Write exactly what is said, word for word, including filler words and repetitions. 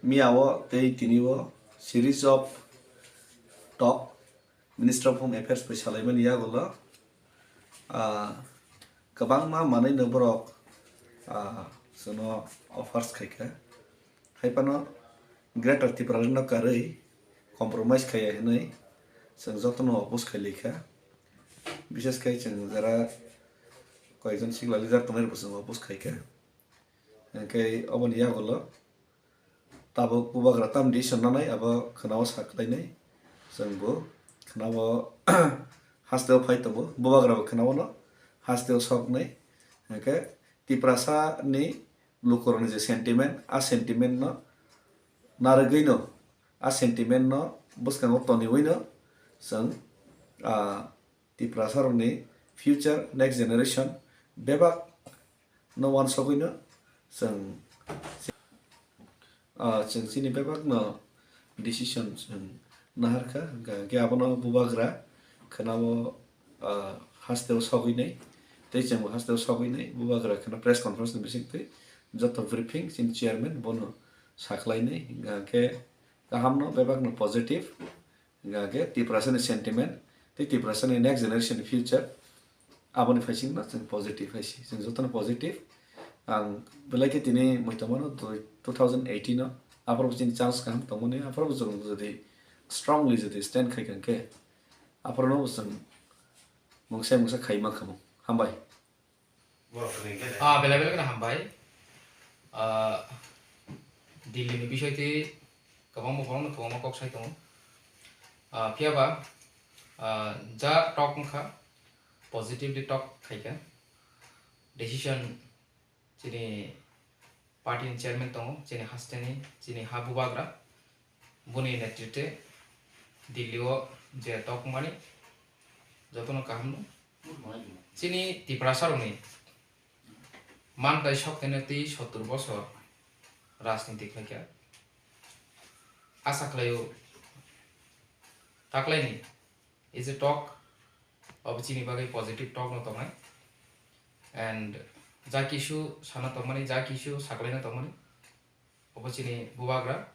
Miyao tei tinio series of talk Minister of Home Affairs bai salaimani yagulo, ah, kwbangma manwino borok, ah, chwngno offers khaikha. Haiphano Greater Tipralandno karwi compromise khaiya hinwi chwng jotono oppose khailaikha. Bishes khai chwng jara koyekjon sikla leader tongnairokbo chwng oppose khaikha. Hwnkhe oboni yagulo tabuk bubagra tam decision nanai abo khwnao saklainai. Chwngbo khwnao hasteo phai tongo, bubagrabo khwnao no hasteo soknai. Hwnkhe Tiprasani lukurokni je sentiment, a sentiment no narwgwino, a sentiment no bwskango toniwino chwng, ah, Tiprasarokni future, next generation bebak no uansugwino chwng, ah, chwng chini bebakno decision chwng naharkha, hwnkha hwnkhe abono bubagra khwnao, ah, hasteo sogwinai, tei chwngbo hasteo sogwinai, bubagra khwna press conference ni bisingtwi joto briefing chini chairman bono saklainai, hwnkha hwnkhe kahamno bebakno positive. Hingkha khe Tiprasani sentiment tei Tiprasani next generation ni future, aboni phaisingno chwng positive hai si, chwng jotono positive. Ang belai khe tini muitomano two thousand eighteen o, aphuru chini chance kaham tongmani, aphuru chwng jodi strongly jodi stand khai kha khe, aphuru no chwng mungsa mungsa khai mankha mo. Hambai. Ah, belai belai kheno hambai. Ah, Delhi ni bisoi twi kwbangma borokno kwbangma kok sai tongo. Ah, phiya ba, ah, ja talk wngkha, positively talk khaikha. Decision chini party ni chairman tongo, chini hasteni, chini ha bubagra. Boni netritwe Delhi o je talk wngmani jotono kaham no. Chini Tiprasa rokni man tai sok tene tei sottur bosor rajniti khlaikha. Asa khlaio taklaini is a talk obo chini bagwi positive talk no tongnai. And ja kisu sana tongmani, ja kisu saklaina tongmani, obo chini bubagra.